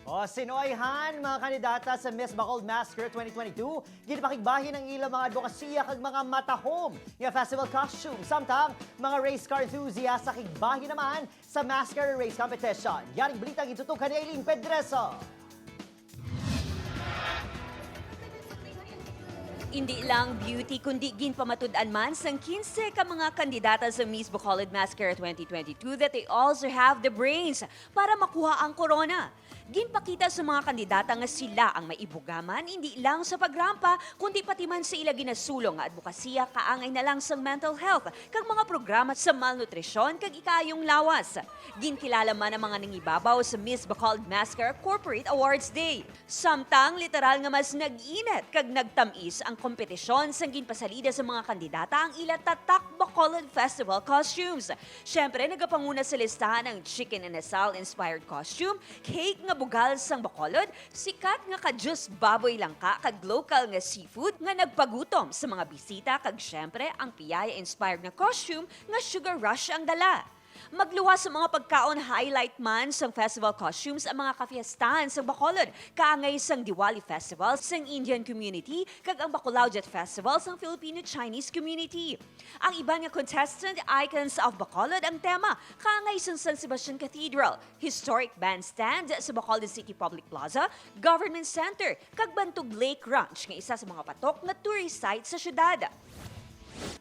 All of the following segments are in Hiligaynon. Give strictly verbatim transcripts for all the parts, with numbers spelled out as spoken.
O, sinoy han mga kandidata sa Miss Bacolod Massacre twenty twenty-two, ginpakigbahin ang ilang mga adbokasiya kag mga matahom nga festival costume, samtang mga race car enthusiast sa kigbahin naman sa Massacre Race Competition. Yaring balita gitutok ni Aileen Pedreso. Indi lang beauty, kundi ginpamatud-an man sang kinse ka mga kandidata sa Miss Bacolod Massacre twenty twenty-two that they also have the brains para makuha ang korona. Ginpakita sa mga kandidata nga sila ang may ibugaman, indi lang sa pagrampa, kundi pati man sa ila ginasulong nga adbokasiya kaangay na lang sang mental health kag mga programa sa malnutrisyon kag ikaayong lawas. Ginkilala man ang mga nangibabaw sa Miss Bacolod Massacre Corporate Awards Day. Samtang literal nga mas nag-init kag nagtam-is ang kompetisyon sang ginpasalida sa mga kandidata ang ila tatak Bacolod Festival costumes. Siyempre, nagapanguna sa listahan ang chicken inasal inspired costume, cake nga bugal sang Bacolod, sikat nga ka-juice baboy langka kag local nga seafood nga nagpagutom sa mga bisita, kag siyempre ang piyaya inspired nga costume nga sugar rush ang dala. Magluwas sa mga pagkaon, highlight man sang festival costumes ang mga kafiestahan sang Bacolod, kaangay sang Diwali Festival sang Indian community kag ang Bacolawjet Festival sang Filipino-Chinese community. Ang iban nga contestant, Icons of Bacolod ang tema, kaangay sang San Sebastian Cathedral, historic bandstand sa Bacolod City Public Plaza, Government Center, kag Bantog Lake Ranch nga isa sa mga patok nga tourist site sa syudad.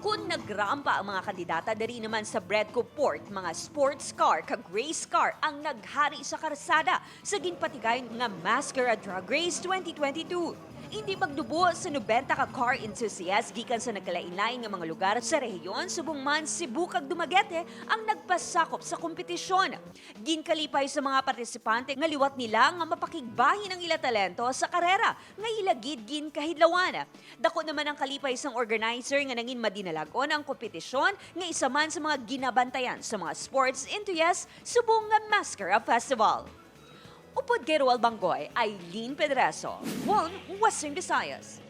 Kon nagrampa ang mga kandidata diri naman sa Bredco Port, mga sports car kag race car ang naghari sa karsada sa ginpatigayon nga Mascara Drag Race twenty twenty-two. Indi magdubo sa nobenta ka car enthusiasts gikan sa nagkalain-lain nga mga lugar sa rehiyon, subong man Cebu kag Dumaguete ang nagpasakop sa kompetisyon. Ginkalipay sa mga partisipante nga liwat nila nga mapakigbahin ang ila talento sa karera nga ila gid ginkahidlawan. Dako naman ang kalipay sang organizer nga nangin madinalag-on ang kompetisyon nga isa man sa mga ginabantayan sa mga sports enthusiasts subong nga Mascara Festival. Upod kay Roel Banggoy, Aileen Pedreso, One Western Visayas.